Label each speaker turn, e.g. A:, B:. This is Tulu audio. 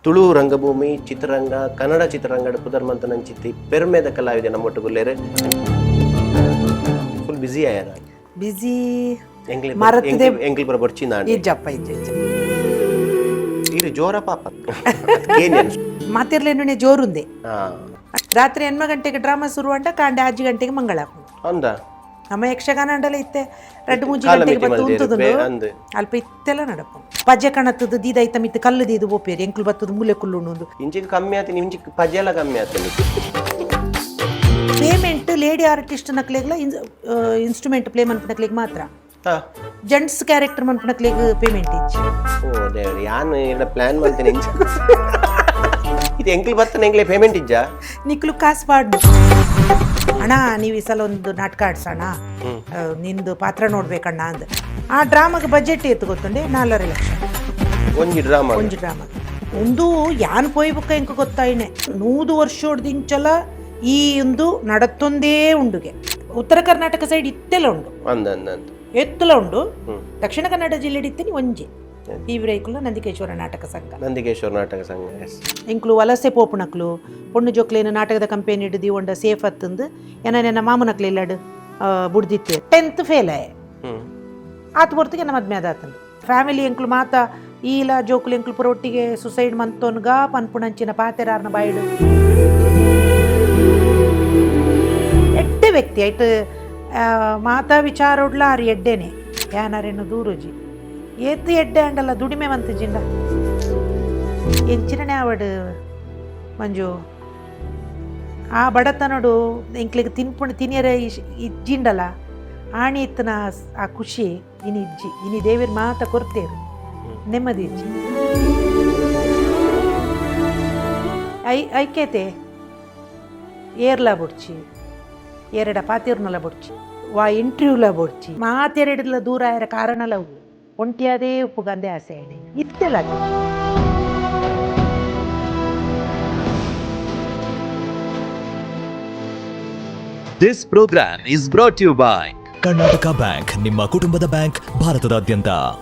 A: ತುಳು ರಂಗಭೂಮಿ ಚಿತ್ರರಂಗ, ಕನ್ನಡ ಚಿತ್ರರಂಗದ ಪುದರ್ಮಂತನಂಚಿತ್ತಿ ಪೆರ್ಮೆದ ಕಲಾವಿದೆ ನಮ್ಮೊಟ್ಟುಗುಲ್ಲೇರು. Full busy ಆಯಾರ?
B: ಬಿಸಿ.
A: ಎಂಗ್ಲಿ.
B: ಮರತ್ತದೆ.
A: ಎಂಗ್ಲಿ ಬರ ಬೊರ್ಚಿನ.
B: ಇಜ್ಜಪ್ಪ, ಇಜ್ಜ ಇಜ್ಜ.
A: ಇರು ಜೋರ ಪಾಪ ಕೇನಿಯನ್.
B: ಮಾತಿರ್ಲೇನು ಜೋರುಂದೆ. ರಾತ್ರಿ 8 ಗಂಟೆಗೆ ಡ್ರಾಮಾ ಶುರು ಅಂಟ, ಕಾಂಡೆ 5 ಗಂಟೆಗೆ ಮಂಗಳ.
A: ಅಂದ.
B: ನಮ್ಮ ಯಕ್ಷಗಾನ ಅಂಡಲ ಇತ್ತೆ ರಡ್ಡು ಮೂಜಿ
A: ಕಾಲ
B: ಗಂಟೆಗೆ
A: ಮಿತಿ
B: ಬತ್ತು
A: ಮಲ್ದೇರು,
B: ಉಂತುದುಂಡು.
A: ಅಂದ್.
B: ಅಲ್ಪ ಇತ್ತೆಲ್ಲ ನಡಪು ಪಜೆ ಕಣತ್ತದು ದೀದೈತ ಮಿತ್ತು ಕಲ್ಲು ದೀದು ಬೋಪೇರು ಎಂಕ್ಲು ಬತ್ತದು ಮೂಲೆ ಕುಲ್ಲುಂಡು.
A: ಇಂಚಿಗೆ ಕಮ್ಮಿ ಆತೀನಿ, ಇಂಚಿಗೆ ಪಜೆಲ ಕಮ್ಮಿ ಆತೀನಿ.
B: ಪೇಮೆಂಟ್ ಲೇಡಿ ಆರ್ಟಿಸ್ಟ್ ನಕ್ಲೆಗ್ಲ, ಇನ್ಸ್ಟ್ರೂಮೆಂಟ್ ಪ್ಲೇ ಮನ್ಪುನಕ್ಲೆಗ್ ಮಾತ್ರ. ಜೆಂಟ್ಸ್ ಕ್ಯಾರೆಕ್ಟರ್ ಮನ್ಪುನಕ್ಲೆಗ್ ಪೇಮೆಂಟ್ ಇಚ್ಚಿ.
A: ಓ ದೇವ್ರೆ, ಯಾನ್ ಇಡ ಪ್ಲಾನ್ ಮಾಡ್ತೇನೆ ಇಂಚ. ಇದು ಎಂಕ್ಲು ಬರ್ತನೆ, ಎಂಕ್ಲೆ ಪೇಮೆಂಟ್ ಇಜ್ಜಾ?
B: ನಿಕ್ಲು ಕಾಸು ಪಾಡ್ನು. ಅಣ್ಣ, ನೀವು ಈ ಸಲ ಒಂದು ನಾಟಕ ಆಡ್ಸೋಣ, ನಿಂದು ಪಾತ್ರ ನೋಡ್ಬೇಕಣ್ಣ ಅಂದ. ಆ ಡ್ರಾಮಾಗೆ ಬಜೆಟ್ ಎತ್ತು ಗೊತ್ತುಂಡೆ? 4.5 ಲಕ್ಷ.
A: ಒಂಜಿ ಡ್ರಾಮಾ?
B: ಒಂಜಿ ಡ್ರಾಮಾ. ಒಂದು ಯಾನ್ ಪೋಯ್ಬುಕ್ಕ ಎಂಕ ಗೊತ್ತಾಯಿನೆ, 100 ವರ್ಷೋಡ್ದಿಂಚಲ ಈ ಒಂದು ನಡತ್ತೊಂದೇ ಉಂಡುಗೆ. ಉತ್ತರ ಕರ್ನಾಟಕ ಸೈಡ್ ಇತ್ತೆಲ್ಲ ಉಂಡು.
A: ಅಂದ ಅಂದ ಅಂದ.
B: ಎತ್ತಲ ಉಂಡು. ದಕ್ಷಿಣ ಕನ್ನಡ ಜಿಲ್ಲೆ ಇತ್ತೇನೆ ಒಂಜಿ ತೀವ್ರೈಕುಲ ನಂದಿಕೇಶ್ವರ ನಾಟಕ ಸಂಘ.
A: ನಂದಿಕೇಶ್ವರ ನಾಟಕ ಸಂಘ, ಎಸ್.
B: ಎಂಕ್ಲು ವಲಸೆ ಪೋಪುನಕ್ಲು, ಪೊಣ್ಣು ಜೋಕ್ಲೇನು ನಾಟಕದ ಕಂಪೆನಿ ಹಿಡಿದು ಒಂಡ ಸೇಫ್ ಅತ್ತಂದು ಎನ್ನ ನೆನ್ನ ಮಾಮನಕ್ಲು ಇಲ್ಲಡು ಬುಡ್ದಿತ್ತೆ. 10th fail ಆಯೆ. ಆತ ಹೊರ್ತಿಗೆ ನಮ್ಮ ಮದ್ಮೆ ಆದಾತಂದು ಫ್ಯಾಮಿಲಿ ಎಂಕ್ಲು ಮಾತ ಈಲ ಜೋಕುಲು ಎಂಕ್ಲು ಪೂರ ಒಟ್ಟಿಗೆ ಸುಸೈಡ್ ಮಂತೋನ್ಗ ಪನ್ಪುಣಂಚಿನ ಪಾತೆರಾರ್ನ ಬಾಯಿಡು. ಎಡ್ಡೆ ವ್ಯಕ್ತಿ ಐಟ್ ಮಾತಾ ವಿಚಾರೋಡ್ಲ ಆರು ಎಡ್ಡೆನೆ. ಯಾನಾರೇನು ದೂರುಜಿ, ಏತ್ ಎಡ್ಡೆ ಅಂಡಲ್ಲ ದುಡಿಮೆ ಮಂತ ಜಿಂಡ ಎಂಚಿನನೆ ಆವಡು ಮಂಜು. ಆ ಬಡತನಡು ಎಂಕ್ಲಿಗೆ ತಿನ್ಪುಣ ತಿನಿಯರೆ ಇಜ್ಜಿಂಡಲ ಆಣಿ ಇತ್ತನ ಆ ಖುಷಿ ಇನಿ ಇಜ್ಜಿ. ಇನಿ ದೇವಿರ್ ಮಾತ ಕೊರ್ತೇರು, ನೆಮ್ಮದಿ ಇಜ್ಜಿ. I ಐಕ್ಯತೆ ಏರ್ಲ ಬುಡ್ಚಿ, ಎರಡ ಪಾತಿರ್ನಲ ಬುಡ್ಚಿ, ವಾ ಇಂಟರ್ವ್ಯೂಲ ಬುಡ್ಚಿ, ಮಾತೆರಡಲ ದೂರ ಆಯರ ಕಾರಣಲವು ಒಂಟಿಯಾದೇ ಉಪ್ಪುಗಂದೆ ಆಸೆ ಎಣೆ ಇತ್ತೆಲ್ಲ.
C: This program is brought to you by
D: Karnataka bank, ನಿಮ್ಮ ಕುಟುಂಬದ ಬ್ಯಾಂಕ್ ಭಾರತದಾದ್ಯಂತ.